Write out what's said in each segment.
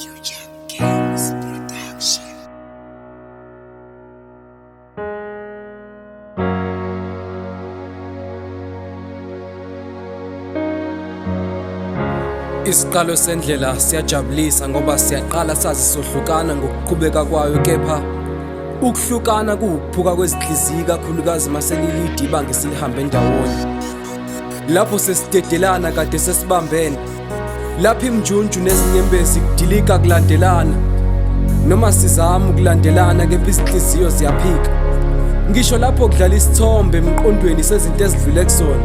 Future Kings Production. Isiqalo sendlela siyajabulisa ngoba siyaqala sazi sohlukana ngokuqhubeka kwayo, kepha ukuhlukana kuwukuphuka kwezinhliziyo, kakhulukazi maselilide ibanga esilihambe ndawonye. Lapho sesidedelana kade sesibambene, lapho imjunju nezinyembezi kudilika kulandelana, noma sizama ukulandelana kepha izinhliziyo ziyaphika. Ngisho lapho kudlala isithombe emqondweni sezinto ezidlule kuzona,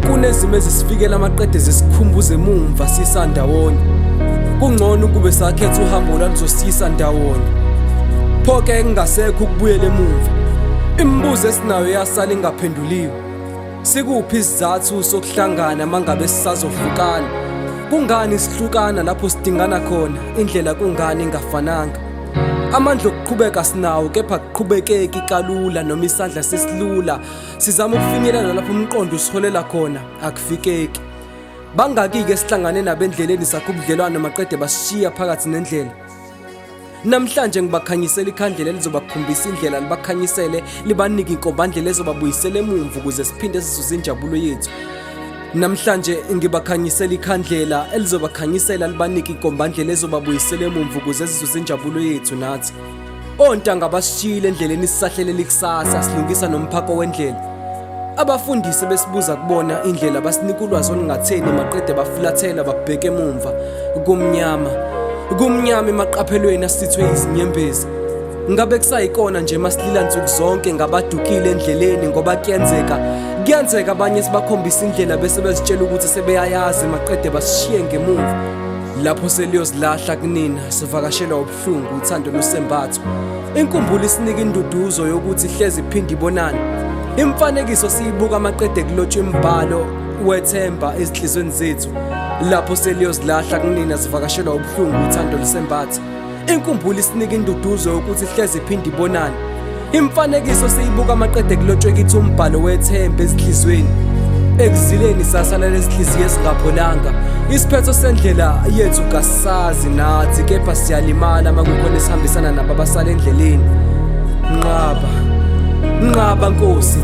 kunezimo ezisifikela amaqede zisikhumbuze emumva sisandawonye. Kungcono ukube sakhetha uhambo olwaluzosiyisa ndawonye, pho-ke kungasekho ukubuyela emumva. Imibuzo esinayo yasala ingaphenduliwe. Sikuphi isizathu sokuhlangana mangabe sisazohlukana? Kungani sihlukana lapho sidingana khona? Indlela kungani ingafananga? Amandla okuqhubeka sinawo, kepha kuqhubekeki kalula noma isandla sesilula. Sizama ukufinyelela lapho umqondo usiholela khona, akufikeki. Bangaki-ke sihlangane nabo endleleni sakho ubudlelwano, maqede basishiya phakathi nendlela. Namhlanje ngibakhanyisela ikhandlela elizobakhombisa indlela, libakhanyisele, libanike inkombandlela ezobabuyisela emumva ukuze siphinde sizuze injabulo yethu. Namhlanje ngibakhanyisela ikhandlela elizobakhanyisela, libanike inkombandlela ezobabuyisela emumva ukuze sizuze injabulo yethu nathi. Ontanga basishiyile endleleni sisahlelela ikusasa, silungisa nomphako wendlela. Abafundisi besibuza kubona indlela basinika ulwazi olungatheni, maqede bafulathela babheke emumva. Kumnyama, kumnyama emaqaphelweni asithwe izinyembezi. Ngabe kusayikona nje masilila nsuku zonke ngabadukile endleleni? Ngoba kuyenzeka, kuyenzeka abanye sibakhombisa indlela bese bezitshela ukuthi sebeyayazi, maqede basishiye ngemuva. Lapho seliyozilahla kunina, sivakashelwa ubuhlungu, uthando lusembatho. Inkumbulo isinika induduzo yokuthi hlezi iphinde ibonane. Imifanekiso siyibuka amaqede kulotshwa imibhalo wethemba ezinhlizweni zethu. Lapho seliyozilahla kunina, sivakashelwa ubuhlungu, uthando lusembatha. Inkumbulo isinika induduzo yokuthi hlezi iphinde ibonane. Imifanekiso siyibuka amaqede kulotshwe kithi umbhalo wethemba ezinhlizweni. Ekuzileni sasala lezinhliziyo esingapholanga. Isiphetho sendlela yethu kasazi nathi, kepha siyalimala uma kukhona esihambisana nabo abasala endleleni. Nqaba, nqaba Nkosi.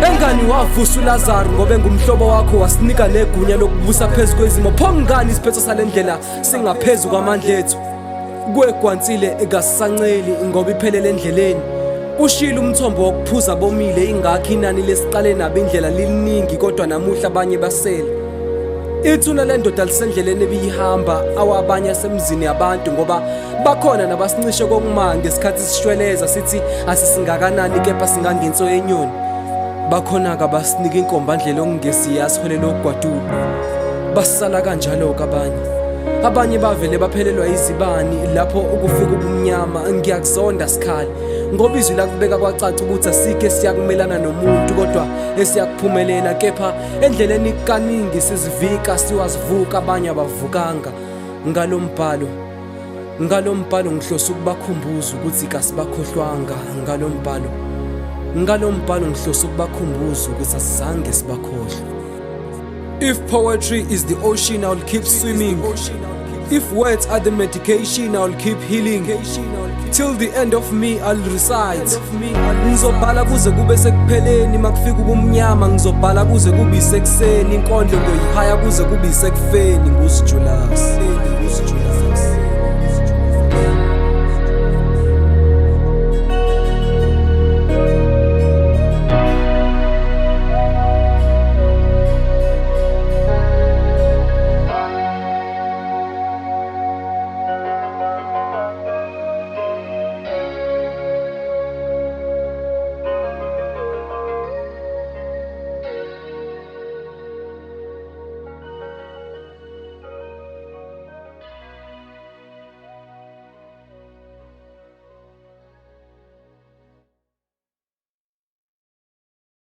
Engani wavusa uLazaru ngoba engumhlobo wakho, wasinika negunya lokubusa phezu kwezimo. Pho ngani isiphetho sale ndlela singaphezu kwamandla ethu? Kwegwansile kasisanceli ngoba iphelele endleleni. Ushilo umthombo wokuphuza bomile, ingakho inani lesiqale nabo indlela liliningi, kodwa namuhla abanye basele. Ithuna lendoda lisendleleni ebiyihamba, awabanye asemzini yabantu, ngoba bakhona nabasincishe kokuma ngesikhathi sishweleza sithi asisingakanani kepha singangenso yenyoni. Bakhona-ke abasinika inkombandlela okungesiye asiholela okugwadule. Basala kanjalo-ke abanye. Abanye bavele baphelelwa izibani lapho ukufika ubumnyama. Ngiyakuzonda sikhali ngoba izwi lakubeka kwacaca ukuthi asikho esiyakumelana nomuntu kodwa esiyakuphumelela, kepha endleleni kaningi sizivika siwazivuka, abanye abavukanga. Ngalombhalo, ngalombhalo ngihlose ukubakhumbuza ukuthi kasibakhohlwanga. Ngalombhalo, ngalombhalo ngihlose ukubakhumbuza ukuthi asizange sibakhohlwe. If poetry is the ocean, I'll keep swimming. If words are the medication, I'll keep healing. Till the end of me, I'll recite. Ngizobhala kuze kube sekupheleni, makufika ubumnyama ngizobhala kuze kube isekuseni, inkondlo ngiyoyihaya kuze kube isekufeni, ngusijulasi. Ngusijulasi.